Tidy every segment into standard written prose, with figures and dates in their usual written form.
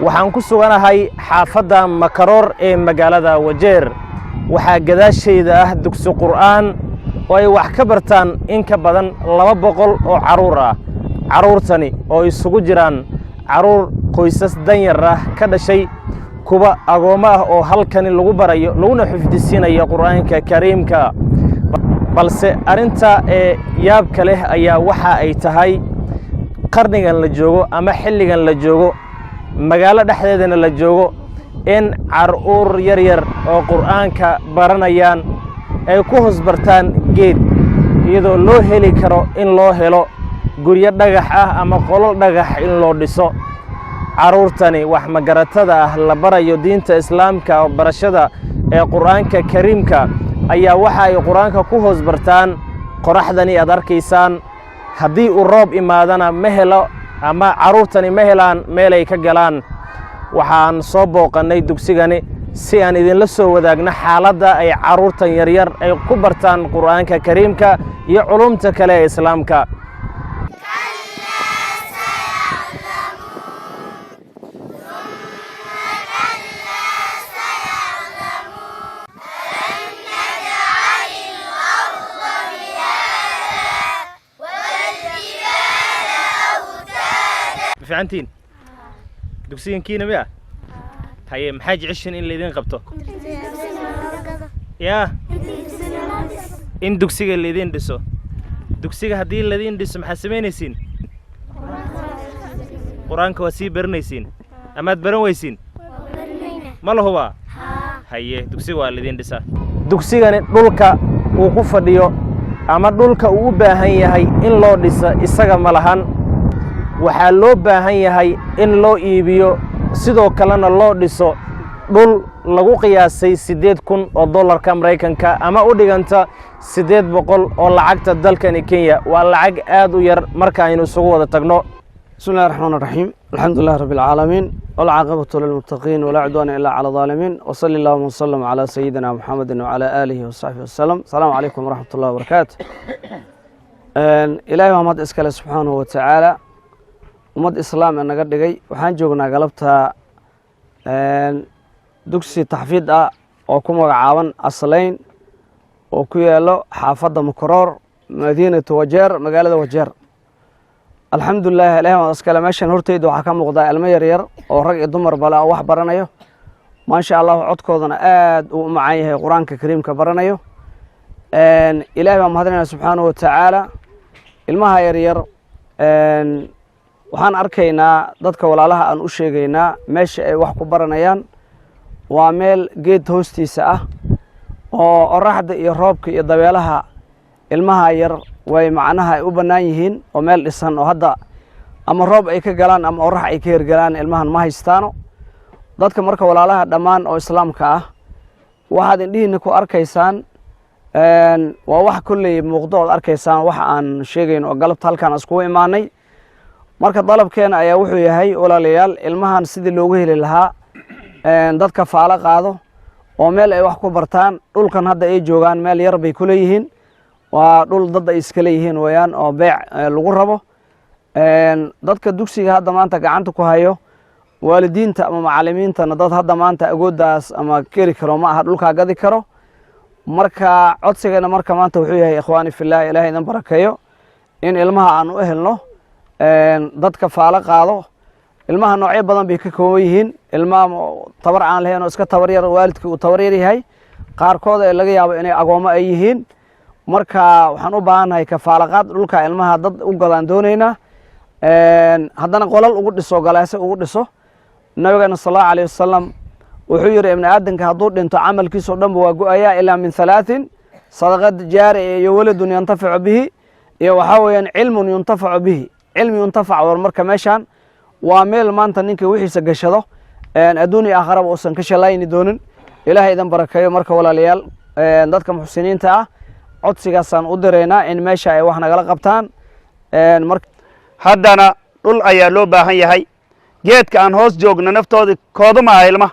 Waxaan ku suganahay xaafadda Makaroor ee magaalada Wajeer. Waxaa gadaashayda ah dugsi qur'aan oo ay wax ka bartaan in ka badan 200 oo carruur ah. Carruurtani oo isugu jiraan carruur qoysas danyar ah ka dhashay, kuwa agoommo ah oo halkani lagu barayo laguna xifdisiinayo Qur'aanka Kariimka. Balse arrinta ee yaabka leh ayaa waxa ay tahay, qarnigan la joogo ama xilligan la joogo, magaalo dhexdeedana la joogo, in carruur yar yar oo Qur'aanka baranayaan ay ku hoos bartaan geed, iyadoo loo heli karo in loo helo guryo dhagax ah ama qolol dhagax in loo dhiso. Carruurtani wax magaratada ah la barayo diinta Islaamka, barashada ee Qur'aanka Kariimka, ayaa waxa ay Qur'aanka ku hoos bartaan qoraxdani aad arkaysaan. Haddii uu roob imaadana ma helo ama carruurtani ma helaan meelay ka galaan. Waxaan soo booqannay dugsigani si aan idinla soo wadaagno xaaladda ay carruurtan yaryar ay ku bartaan Qur'aanka Kariimka iyo culumta kale ee Islaamka. Ma fiicantiin? Dugsigankiina miya? Haye, maxaa jeceshiin in laydin qabto? Yaa in dugsiga laydin dhiso? Dugsiga haddii laydin dhiso, maxaad samaynaysiin? Qur-aanka waa sii baranaysiin amaad baran weysiin? Ma la hubaa? Haye, dugsiga waa laydin dhisaa. Dugsigani dhulka uu ku fadhiyo ama dhulka uu u baahan yahay in loo dhiso isaga ma lahan. Waxaa loo baahan yahay in loo iibiyo, sidoo kalena loo dhiso dhul lagu qiyaasay 8,000 oo dollarka Maraykanka ama u dhiganta 800 oo lacagta dalkani Kenya. Waa lacag aad u yar marka aynu isugu wada tagno. بسم الله الرحمن الرحيم، الحمد لله رب العالمين، والعاقبة للمتقين، ولا عدوان إلا على الظالمين، وصلى اللهم وسلم على سيدنا محمد وعلى آله وصحبه وسلم. السلام عليكم ورحمة الله وبركاته. Ilaahay waa mahad iskale subxaanahu wa tacaala, ummad Islaam ee naga dhigay. Waxaan joognaa galabta dugsi taxfiid ah oo ku magacaaban Aslayn oo ku yaalo xaafadda Makaroor, madiinatu Wajeer, magaalada Wajeer. Alxamdulilah, ilahay waa iskale. Meeshan horteyda waxaa ka muuqdaa ilmo yar yar oo rag iyo dumar bale oo wax baranayo, maasha Allahu, codkoodana aad uu u macaan yahay, Qur-aanka Kariimka baranayo. Ilahay baa mahadinaya subxaanahu wa tacaala. Ilmaha yar yar waxaan arkaynaa, dadka walaalaha aan u sheegaynaa, meesha ay wax ku baranayaan waa meel geed hoostiisa ah oo oraxda iyo roobka iyo dabeelaha ilmaha yar way macnaha ay u bannaan yihiin, oo meel dhisan oo hadda ama roob ay ka galaan ama orax ay ka hergalaan ilmahan ma haystaano. Dadka marka walaalaha dhammaan oo Islaamka ah, waxaad indhihiina ku arkaysaan waa wax kolley muuqdo ood arkaysaan waxa aan sheegayno oo galabta halkaan iskugu imaanay. Marka dalabkeena ayaa wuxuu yahay, walaalayaal, ilmahan sidii loogu heli lahaa dadka faalo qaado oo meel ay wax ku bartaan. Dhulkan hadda ay joogaan meel yar bay ku leeyihiin, waa dhul dad ay iska leeyihiin weeyaan oo beec lagu rabo. Dadka dugsiga hadda maanta gacanta ku hayo, waalidiinta ama macalimiintana, dad hadda maanta agooddaas ama keri karo ma aha dhulkaa gadi karo. Marka codsigana marka maanta wuxuu yahay, ikhwaani fillah, Ilahay idin barakeeyo, in ilmaha aan u helno dadka faalo qaado. Ilmaha noocyo badan bay ka kooban yihiin: ilmaha tabar aan lahayn oo iska tabar yar, waalidkii uu tabar yar yahay, qaarkood ee laga yaabo inay agoommo ay yihiin. Marka waxaan u baahannahay kafaalaqaad dhulka ilmaha dad u gadaan doonaynaa, haddana qolal ugu dhiso, galaase ugu dhiso. Nabigeena sal Allahu alayh wasalam wuxuu yidhi, ibni aadamka hadduu dhinto camalkiisao dhanba waa go-ayaa, ilaa min halaatin: sadaqad jaari iyo waladun yantaficu bihi iyo waxaa weeyaan cilmun yuntafacu bihi, cilmi yuntafac. War marka meeshaan waa meel maanta ninka wixiisa gashado adduun iyo aakharaba uusan ka shalayni doonin. Ilaahay idan barakeeyo. Marka walaalayaal, dadka muxsiniinta ah codsigaasaan u diraynaa in meesha ay wax nagala qabtaan. Haddana dhul ayaa loo baahan yahay. Geedka aan hoos joogno naftoodii kooduma ah, ilmaha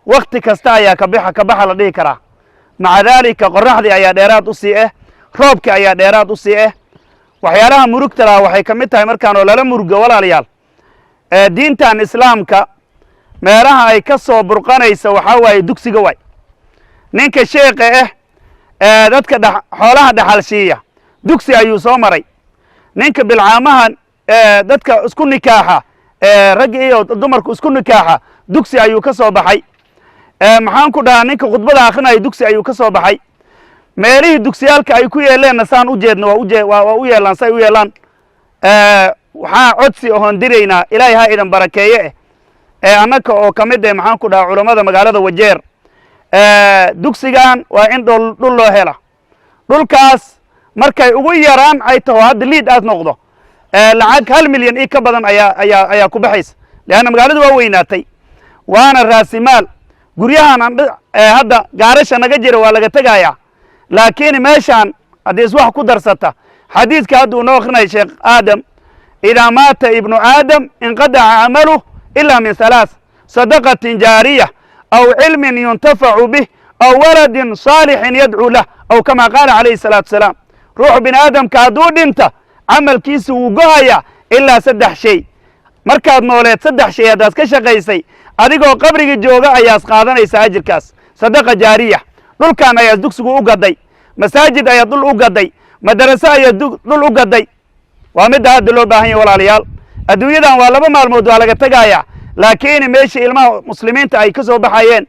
wakti kasta ayaa kabixa kabaxa la dhihi karaa. Maca daalika qorraxdii ayaa dheeraad u sii ah, roobkii ayaa dheeraad u sii ah. Waxyaalaha murugta lahaa waxay ka mid tahay markaan oo lala murugo, walaalayaal, diintan Islaamka. Meelaha ay ka soo burqanaysa waxaa waaye dugsiga. Waay ninka sheekha ah ee dadka xoolaha dhaxalshiiya dugsi ayuu soo maray. Ninka bilcaamaha dadka isku nikaaxa, ragga iyo dumarku isku nikaaxa, dugsi ayuu ka soo baxay. Maxaan ku dhahaa, ninka khudbada akrinaya dugsi ayuu ka soo baxay. Meelihii dugsiyaalka ay ku yeeleenna saan u jeedno waa u yeelaan, say u yeelaan. Waxaa codsi ohoon diraynaa, Ilaahay ha idan barakeeye, eh ee annaka oo ka mid eh, maxaan ku dhahaa, culammada magaalada Wajeer, dugsigan waa in dhul loo hela. Dhulkaas markay ugu yaraan ay taho hadda liid aad noqdo, lacag 1 milyan iyo ka badan ayaa ku baxaysa, leanna magaaladu waa weynaatay, waana raasimaal. Guryahan aan hadda gaarasha naga jira waa laga tegayaa, laakiin meeshaan haddii is wax ku darsata, xadiidka hadda uu noo akrinaya Sheekh Aadam: "إذا مات ابن آدم انقطع عمله إلا من ثلاث: صدقة جارية أو علم ينتفع به أو ولد صالح يدعو له، أو كما قال عليه الصلاة والسلام." Ruuxu bini aadamka hadduu dhinta, camalkiisa wuu go'aya ilaa saddex shay. Markaad nooleed saddex shay haddaad ka shaqaysay, adigoo qabriga jooga ayaad qaadanaysaa ajirkaas. Sadaqa jaariya, dhulkan ayaad dugsigu u gaday, masaajid ayaad dhul u gaday, madaraso ayaad dhul u gaday. Waa midda hadda loo baahan yahay, walaalayaal. Adduunyadan waa 2 maalmood, waa laga tegayaa, laakiin meeshii ilmaha muslimiinta ay ka soo baxayeen,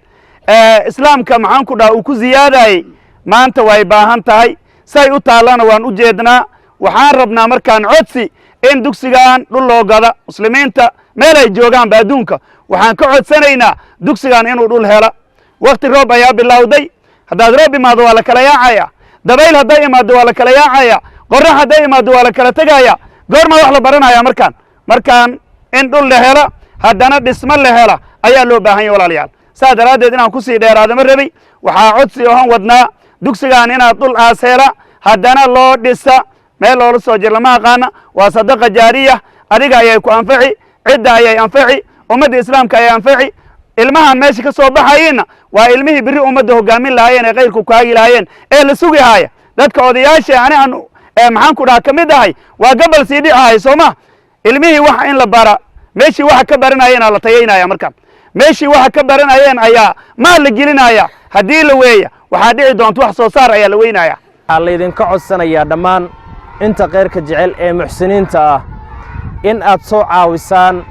islaamka, maxaan ku dhaha, uu ku ziyaadayey, maanta way baahan tahay. Say u taallana waan u jeednaa. Waxaan rabnaa markaan codsi in dugsigan dhul loo gada. Muslimiinta meel ay joogaanba adduunka waxaan ka codsanaynaa dugsigan inuu dhul hela. Wakti roob ayaa bilowday. Haddaad roob imaado, waa la kala yaacaya. Dabayl hadday imaado, waa la kala yaacaya. Qorax hadday imaado, waa la kala tegaya. Goormaa wax la baranaya? Markaan in dhul la hela, haddana dhismo la hela ayaa loo baahan yahy, walaalayaal. Saas daraaddeed inaan kusii dheeraado ma rabay. Waxaa codsi ohan wadnaa dugsigan inaad dhul aas hela, haddana loo dhisa. Meel loola soo jir lama aqaana. Waa sadaqa jaariya. Adiga ayay ku anfaci, cidda ayay anfaci, ummadda islaamka ayay anfaci. Ilmahan meesha ka soo baxayeenna waa ilmihii berri ummadda hogaamin lahaayeen ee khayrku ku hagi lahaayeen ee la sugi haaya. Dadka odayaasha ani aan, maxaan ku dhaha, ka mid ahay, waa gabal sii dhicahay, soo ma? Ilmihii waxa in la bara, meeshii waxa ka baranayeen la tayaynaya. Markaan meeshii waxa ka baranayeen ayaa maal la gelinaya. Haddii la weeya, waxaa dhici doonta wax soo saar ayaa la weynaya. Waxaa laydinka codsanayaa dhammaan inta khayrka jecel ee muxsiniinta ah in aad soo caawisaan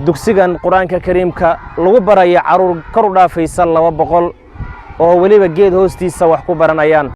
dugsigan Qur-aanka Kariimka lagu baraya carruur kor u dhaafaysa 200 oo weliba geed hoostiisa wax ku baranayaan.